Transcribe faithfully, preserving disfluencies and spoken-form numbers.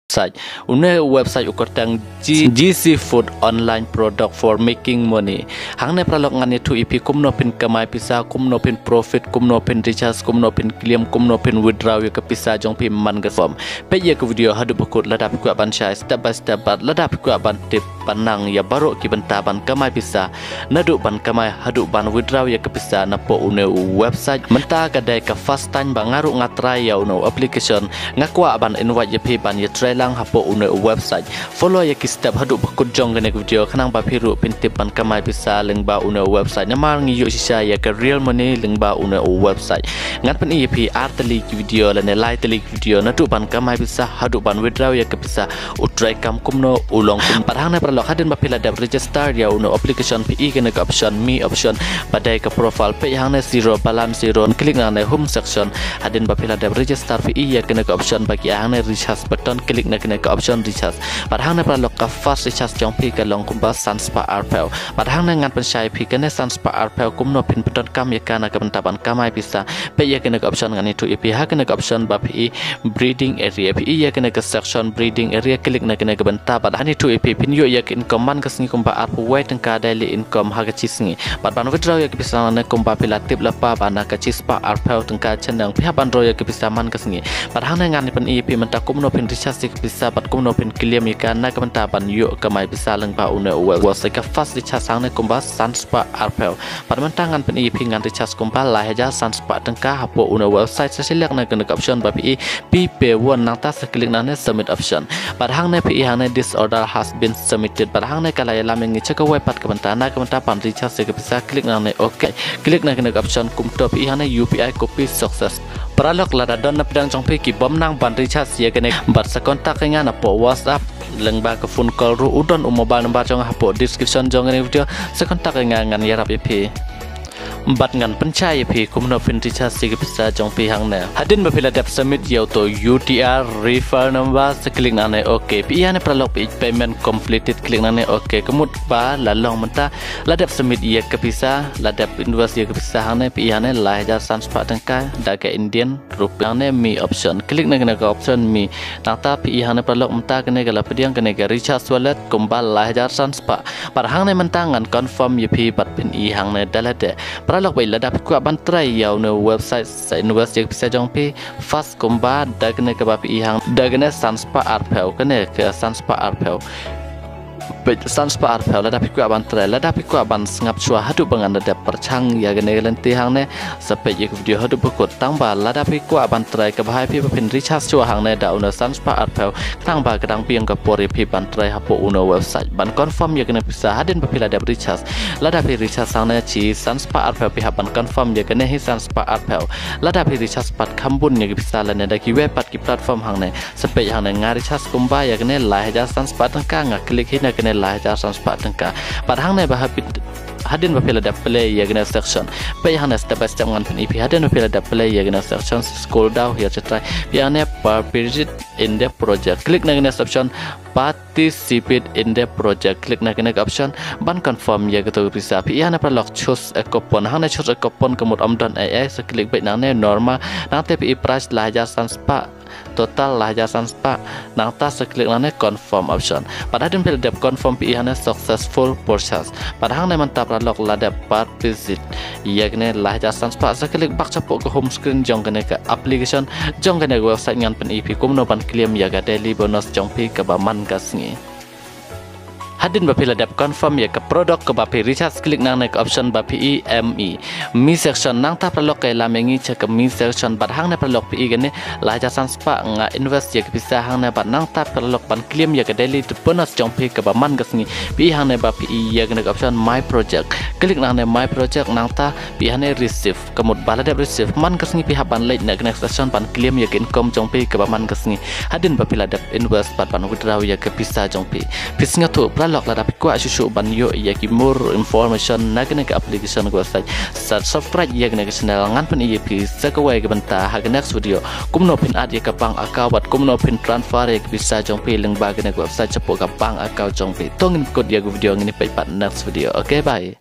website. Une u website u kyrteng G-, G C Food Online Product for Making Money. Hangne paralok ngan ïathuh ïa phi kumno phin kamai pisa, kumno phin profit, kumno phin recharge, kumno phin claim, kumno phin withdraw ïa ka pisa jong phi man ka form. Peit ïa ka video haduh ba kut lada phi kwah ban shai step by step bad lada phi kwah ban tip ban nang ïa baroh ki bynta ban kamai pisa, naduh ban kamai haduh ban withdraw ïa ka pisa napoh une u website. Mynta ka dei ka first time ba nga ruh nga try ïa une u application. Nga kwah ban invite ïa phi ban ïa try lang hapoh une u website. Follow ïa ki step haduh ba kut jong kane ka video khnang ba phi ruh phin tip ban kamai pisa lyngba une u website. Namar ngi ïoh shisha ïa ka real money lyngba une u website. Ngan pyni ïa phi ar tylli ki video lane lai tylli ki video naduh ban kamai pisa haduh ban withdraw ïa ka pisa, u try kam kumno, u long kum. Bad hangne paralok hadien ba phi la dep register ïa une u application phi i kane ka option, me option, ba dei ka profile, peit hangne zero balance, zero, click nangne home section. Hadien ba phi la dep register phi i ïa kane ka option ba ki ai hangne recharge button, click na kane ka option recharge. Bad hangne paralok ka first recharge jong phi ka long kumba san spah arphew. Bad hangne ngan pynshai phi kane san spah arphew kumno phin pyndonkam ïa ka na ka bynta ban kamai pisa. Peit ïa kane ka option ngan ïathuh ïa phi ha kane ka option ba phi i breeding area, phi i ïa kane ka section breeding area, click na kane ka bynta bad ngan ïathuh ïa phi phin ïoh ïa ka income man ka sngi kumba arphew wei tyngka daily income ha ka shi sngi. Bad ban withdraw ïa ka pisa nangne kumba phi la tip lypa ba na ka shi spah arphew tyngka shaneng phi hap ban draw ïa ka pisa man ka sngi. Bad hangne ngan pyni ïa phi mynta kumno phin recharge ïa ka pisa bad kumno phin claim ïa ka na ka bynta ban ïoh kamai pisa lyngba une u website. Ka first recharge hangne kumba san spah arphew. Bad mynta ngan pyni ïa phi ngan recharge kumba lai hajar san spah tyngka hapoh une u website. Sa select na kane ka option ba phi i pay per one, nangta sa click nangne submit option. Bad hangne phi i hangne this order has been submitted. Bad hangne ka la ïalam ïa ngi sha kawei pat ka bynta, na ka bynta ban recharge ïa ka pisa, click nangne okay. Click na kane ka option kumto phi i hangne U P I copy success. Paralok lada don na pdeng jong phi ki bym nang ban recharge ïa kane bad sa contact ïa nga napoh WhatsApp lyngba ka phone call ruh, u don u mobile number jong nga hapoh description jong kane ka video, sa contact ïa nga ngan ïarap ïa phi. Bad ngan pynshai ïa phi kumno phin recharge ïa ka pisa jong phi hangne. Hadien ba phi la dep submit ïa uto U T R refer number sa click nangne okay. Phi i hangne paralok phi i payment completed, click nangne okay. Ka mut ba la long mynta la dep submit ïa ka pisa, la dep invoice ïa ka pisa hangne, phi i hangne lai hajar san spah tyngka da ka Indian rupee. Hangne me option, click na kane ka option me. Nangta phi i hangne paralok mynta kane ka la pdiang kane ka recharge wallet kumba lai hajar san spah. Bad hangne mynta ngan confirm ïa phi bad phin i hangne da lade. Paralok bad lada phi kwah ban try ïa une u website sa invoice ïa ka pisa jong phi fast kumba da kane kaba phi i hangne, da kane san spah arphew, kane ka san spah arphew. Peit san spah arphew, lada phi kwah ban try, lada phi kwah ban sngap shuwa haduh ba ngan da dep pyrshang ïa kane ka lynti hangne, sa peit ïa ka video haduh ba kut. Tang ba lada phi kwah ban try, kaba bha ïa phi ba phin recharge shuwa hangne da une san spah arphew, khnang ba ka dang biang ka por ïa phi ban try hapoh une u website ban confirm ïa kane ka pisa hadien ba phi la dep recharge. Lada phi recharge hangne shi san spah arphew, phi hap ban confirm ïa kane hi san spah arphew. Lada phi recharge pat kham bun ïa ka pisa lane da kiwei pat ki platform hangne, sa peit hangne nga recharge kumba ïa kane lai hajar san spah tyngka, nga click hi na kane lai hajar san spah tyngka. Bad hangne ba ha phi, hadien ba phi la dep play ïa kane section, peit hangne step by step ngan pyni ïa phi. Hadien ba phi la dep play ïa kane section, scroll down here, sa try phi hangne participate in the project, click na kane section participate in the project, click na kane ka option ban confirm ïa kato ka pisa. Phi i hangne paralok choose a coupon, hangne choose a coupon ka mut ym don ei ei, sa click beit nangne normal. Nangta phi i price lai hajar san spah, total lai hajar san spah. Nangta sa click nangne confirm option. Bad hadien phi la dep confirm phi i hangne successful purchase. Bad hangne mynta paralok la dep participate ïa kane lai hajar san spah, sa click back shapoh ka home screen jong kane ka application, jong kane ka website, ngan pyni ïa phi kumno ban claim ïa ka daily bonus jong phi kaba man ka sngi. Hadien ba phi la dep confirm ïa ka product kaba phi recharge, click nangne ka option ba phi i me, me section. Nangta paralok ka ïalam ïa ngi sha ka me section. Bad hangne paralok phi i kane lai hajar san spah nga invest ïa ka pisa hangne. Bad nangta paralok ban claim ïa ka daily bonus jong phi kaba man ka sngi, phi i hangne ba phi i ïa kane ka option my project, click nangne my project. Nangta phi i hangne receive, ka mut ba la dep receive. Man ka sngi phi hap ban leit na ka next section ban claim ïa ka income jong phi kaba man ka sngi hadien ba phi la dep invest bad ban withdraw ïa ka pisa jong phi. Phi sngewthuh paralok, lada phi kwah shuh shuh ban ïoh ïa ki more information na kane ka application ka website, sa subscribe ïa kane ka channel, ngan pyni ïa phi sa kawei ka bynta ha ka next video, kumno phin add ïa ka bank account bad kumno phin transfer ïa ka pisa jong phi lyngba kane ka website shapoh ka bank account jong phi. To ngin kut ïa ka video, ngin ïa peit pat next video. Okay, bye.